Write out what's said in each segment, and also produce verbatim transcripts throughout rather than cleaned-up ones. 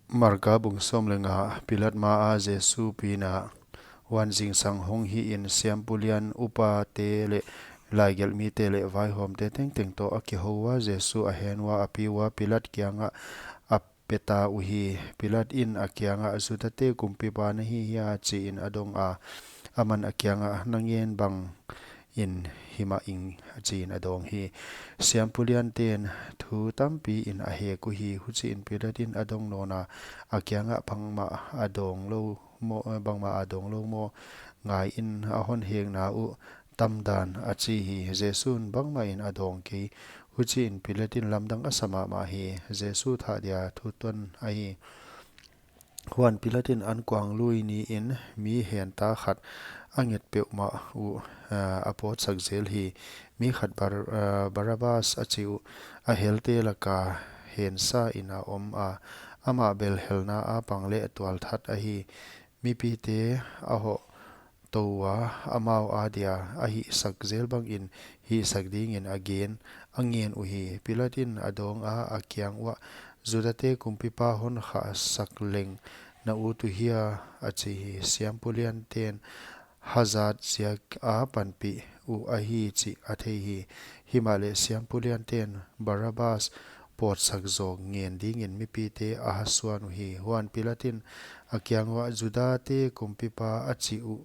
Marka bung sawm leh nga. Pilat ma a Jesu pina. Huan zingsang hong hi in siampu lian, upate leh laigelhmite leh vaihawmte tengteng toh a kihou ua, Jesu a hen ua, a pi ua, Pilat kiangah a peta uhi. Pilat in a kiangah, Judate kumpipa na hi hia? Chi in a dong a, aman a kiangah, na ngen bang in himah ing, chi in a dawng hi. Siampu lianten thu tampi in a hek uhi. Huchi in Pilat in a dong nawn a, a kiangah, bangmah a dawng lou maw, bangmah a dawng lou maw? Ngai in, a hon hekna uh tam dan, a chi hi. Jesu'n bangmah in a dawng kei. Huchi in Pilat in lamdang a sa mahmah hi. Jesu thah dia thu tuan ahi. Huan Pilat in ankuang lui ni in mi henta khat a nget peuhmah uh, ah, a pawtsak zel hi. Mi khat Bar-, ah, Barabbas a chi uh, a helte laka hensa in a om a, amah bel helna a pang leh tualthat ahi. Mipite a hoh tou ua, amau a dia a hihsak zel bang in hihsak ding in a gen, a ngen uhi. Pilat in a dawng a, a kiang uah, Judate kumpipa hon khahsak leng na ut uhia? A chi hi. Siampu lianten hazat ziak a panpih uh ahi chih a thei hi. Himahleh siampu lianten Barabbas pawtsak zawk ngen ding in mipite a hasuan uhi. Huan Pilat in a kiang uah, Judate kumpipa a chi uh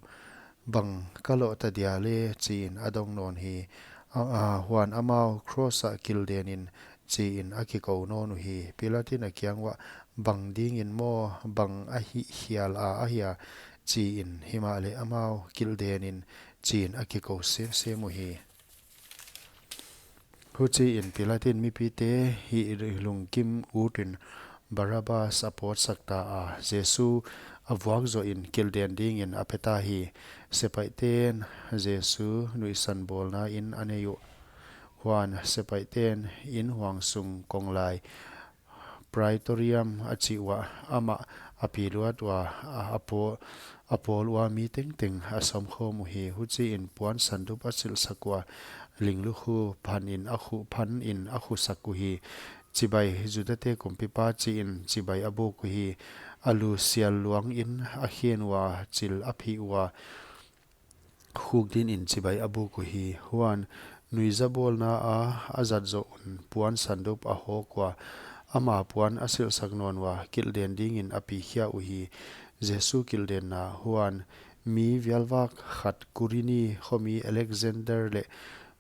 bang ka loh ta dia leh? Chi in a dong nawn hi. A, a, huan amau, Kros ah kilden in, chi in a kikou nawn uhi. Pilat in a kiang uah, bang ding in maw, bang a hihkhial a ahia? Chi in. Himahleh amau, kilden in, chi in a kikou semsem uhi. Huchi in Pilat in mipite hih lungkim ut in Barabbas a pawtsak ta a, Jesu a vuak zoh in kilden ding in a peta hi. Sepaihten Jesu nuihsan bawlna in a nei uh. Huan sepaihten in huang sung konglai Praetorium a chi uah amah a pi luat ua, a, a paw-, a pawl ua mi tengteng a sawmkhawm uhi. Huchi in puan sandup a silhsak ua, linglukhu phan in a khu, phan in a khusak uhi. Chibai, Judate kumpipa, chi in chibai a buk uhi. A lu sial luang in a khen ua, chil a phih ua, khukdin in chibai a buk uhi. Huan nuihzabawlna a a zat zoh un puan sandup a hawk ua, ama puan a silhsak nawn ua, kilden ding in a pi khia uhi. Jesu kildenna. Huan mi vialvak khat, Kurini khomi Alexander leh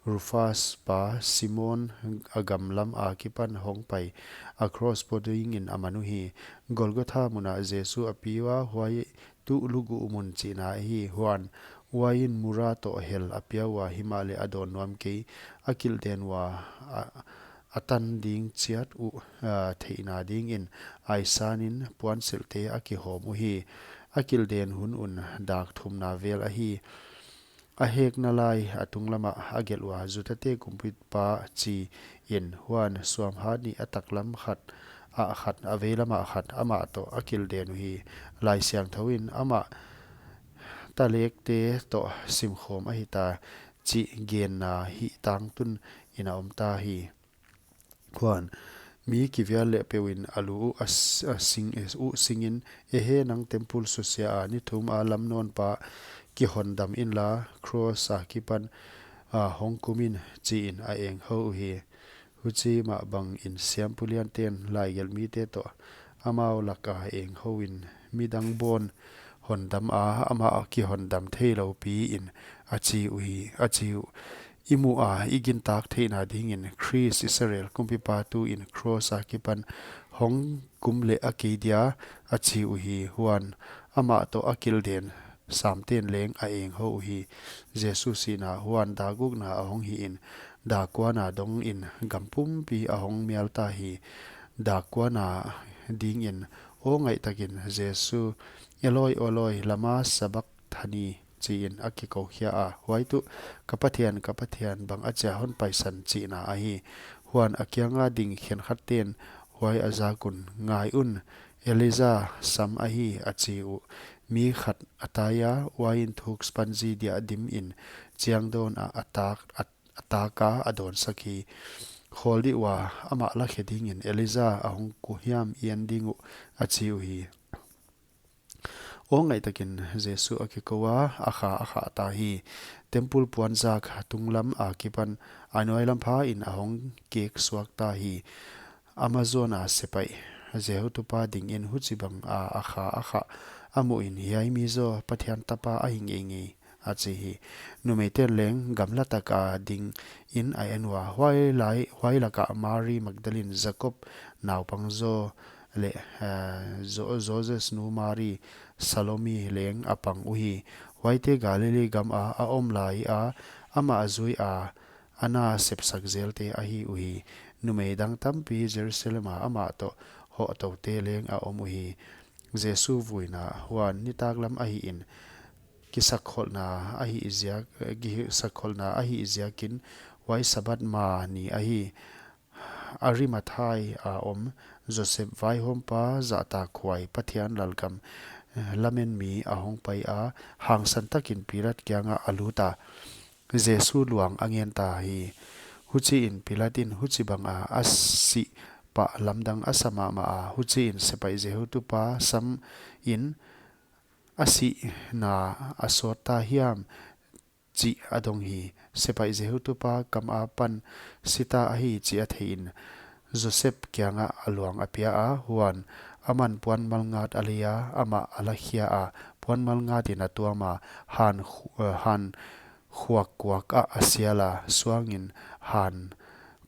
Rufus pa Simon a gam lam akipan hong pai a, Kros paw ding in a man uhi. Golgotha mun ah Jesu a pi ua, huai tuh luguh mun chihna ahi. Huan uain mura toh hel a pia ua, himahleh a dawn nuam kei. A kilden ua, a, a tan ding chiat uh, a, theihna ding in aisan in puansilhte a kihawm uhi. A kilden hun un dak thumna vel ahi. A hekna lai a tunglam ah a gelh ua, Judate kumpipa, chi in. Huan suamhat nih a taklam khat ah khat, a veilam ah khat, amah toh a kilden uhi. Laisiangthou in amah talekte toh simkhawm ahi ta, chih genna hih tangtun in a om ta hi. Huan mi kivial leh peuh in a lu uh a s-, a sing, uh sing in, Ehe, nang temple susia a, ni thum a lam nawn pa, kihondam inla, Kros akipan, a, hong kum in, chi in a enghou uhi. Huchi mah bang in siampu lianten laigelhmite toh amau lak a enghou in, midang bawn hondam a, amah kihondam theilou pi in, a chi uhi, a chi uh. I muh a i gintak theihna ding in, Khrist, Israel kumpipa, tu in Kros akipan hong kum leh a kei dia, a chi uhi. Huan amah toh a kilden samten leng a enghou uhi. Jesu sihna. Huan dak gukna a hong hi in, dak kuana dong in gam pumpi a hong mial ta hi. Dak kuana ding in, aw ngaihtak in, Jesu, Eloi, Eloi, lama sabakthani, chi in a kikou khia a, huai tuh, Ka Pathian, ka Pathian, bang achia hon paisan, chihna ahi. Huan a kianga ding khenkhatte'n huai a zak un, Ngai un, Elijah sam ahi, a chi uh. Mi khat a tai a, uain thuk sponge dia dim in, chiang dawn ah a tak, a, a tak a, a dawnsak hi. khawl dih ua, amah lakhe dingin Elijah a hong kua hiam i en ding uh, a chi uhi. Aw ngaihtakin Jesu a kikou a, a kha a khah ta hi. Temple puanzak tunglam akipan a nuailam pha in a hong kek suak ta hi. Amah zawn a sepaih Jehu tupa dingin huchibang a a kha a khah a muh in, "Hiai mi zaw Pathian tapa ahi ngeingei," a chi hi. Numeiten leng gamla tak a dingin a en ua, huai lai, huai laka Mary Magdalene, Jakob naupang zaw leh, eh, Jo-, Joses nu Mary, Salome leng a pang uhi. Huaite Galilee gam a a om lai a, amah a zui a, a na sepsak zelte ahi uhi. Numei dang tampi Jerusalem a amah toh hohtoute leng a om uhi. Jesu vuina. Huan nitaklam ahi in, kisakkholhna ahi ziak, kisakkholhna ahi ziakin, huai Sabbath ma ni ahi. Arimathai a om Joseph vaihawmpa, zahtakhuai Pathian lalgam, eh, lamen mi a hong pai a, hangsan takin Pilat kiangah a lut a, Jesu luang a ngen ta hi. Huchiin Pilat in huchibang a a sih pah lamdang a sa mahmah a, huchiin sepaih Jehu tupa sam in, "A sihna a sawt ta hiam?" chih a dong hi. Sepaih Jehu tupa kam apan, "Si ta ahi," chih a theihin, Joseph kiangah a luang a pia a, huan aman puan malngat a lei a, amah a lakhia a, puan malngat in a tuam a, han khu-, eh, han khuakkuak ah a sial a, suangin han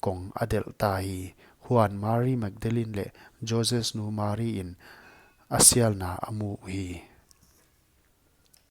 kong a delh ta hi. Huan Mary Magdalene leh Joses nu Mary in a sialna a mu hi.